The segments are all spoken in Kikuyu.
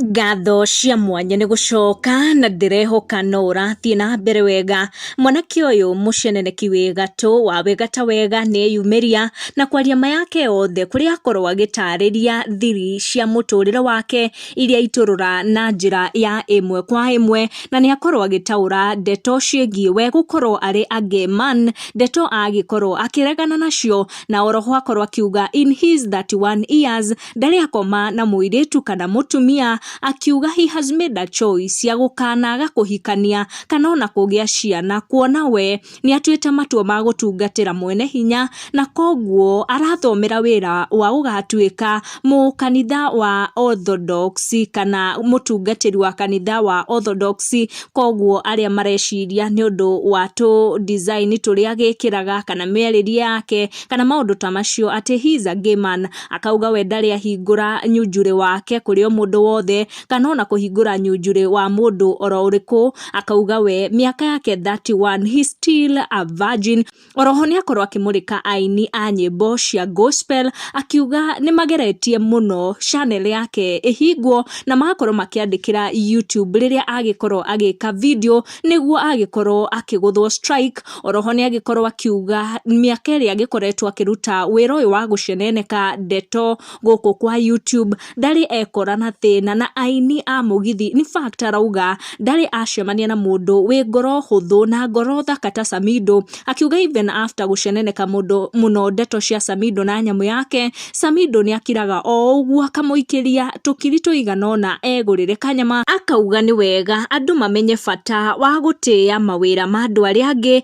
Ngatho cia mwanya nĩ gũcoka na ndĩrehoka no ũrathiĩ na mbere wega. Mwanake ũyũ mũceneneki wĩ gatũ wa wega ta wega nĩ eyumĩria na kwaria ma yake yothe kũrĩa akorwo agĩtarĩria thiri cia mũtũrĩre wake iria aitũrũra na njĩra ya ĩmwe kwa ĩmwe, na nĩ akorwo agĩtaũra ndeto ciĩgiĩ we gũkorwo arĩ a gay man, ndeto agĩkorwo akĩregana nacio na oroho akorwo akiuga in his 31 years ndarĩ akoma na mũirĩtu kana mũtumia, akiuga he has made a choice ya gũkanaga kũhikania kana ona kũgĩa ciana kuona we nĩ atuĩte matua ma gũtungatĩra mwene hinya na koguo arathomera wĩra wa gũgatuĩka mũkanitha wa Orthodox kana mũtungatĩri wa kanitha wa Orthodox. Koguo arĩa mareciria nĩ ũndũ wa tũ design tũrĩa agĩkĩraga kana mĩarĩrie yake kana maũndũ ta macio atĩ he is a gay man, akauga we ndarĩ ahingũra nyunjurĩ wake kũrĩ o mũndũ wothe kana ona kũhingũra nyunjurĩ wa mũndũ oro ũrĩkũ. Akauga we mĩaka yake 31, he still a virgin. Oroho nĩ akorwo akĩmũrĩka aini a nyĩmbo cia gospel akiuga nĩ mageretie mũno channel yake ĩhingwo na magakorwo makĩandĩkĩra YouTube rĩrĩa agĩkorwo agĩka video nĩguo agĩkorwo akĩgũthwo strike. Oroho nĩ agĩkorwo akiuga mĩaka ĩrĩa agĩkoretwo akĩruta wĩra ũyũ wa gũceneneka ndeto gũkũ kwa YouTube ndarĩ ekora na thĩna na aini a mũgithi. In fact arauga ndarĩ acemania na mũndũ wĩ ngoro hũthũ na ngoro thaka ta Samido, akiuga even after gũceneneka mũndũ mũno ndeto cia Samido na nyamũ yake, Samido nĩ akiraga o ũguo akamũikĩria tũkiri tũigana ũna egũrĩre kanyama. Akauga nĩ wega andũ mamenye bata wa gũtĩĩa mawĩra ma andũ arĩa angĩ.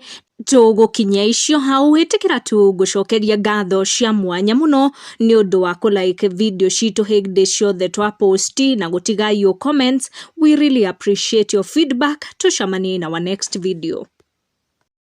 Tũgũkinyia icio hau, ĩtĩkĩra tu ngũcokeria ngatho cia mwanya mũno nĩ ũndũ wa kũ like video citũ hĩndĩ ciothe twa post na gũtiga your comments. We really appreciate your feedback. Tũcemanie in our next video.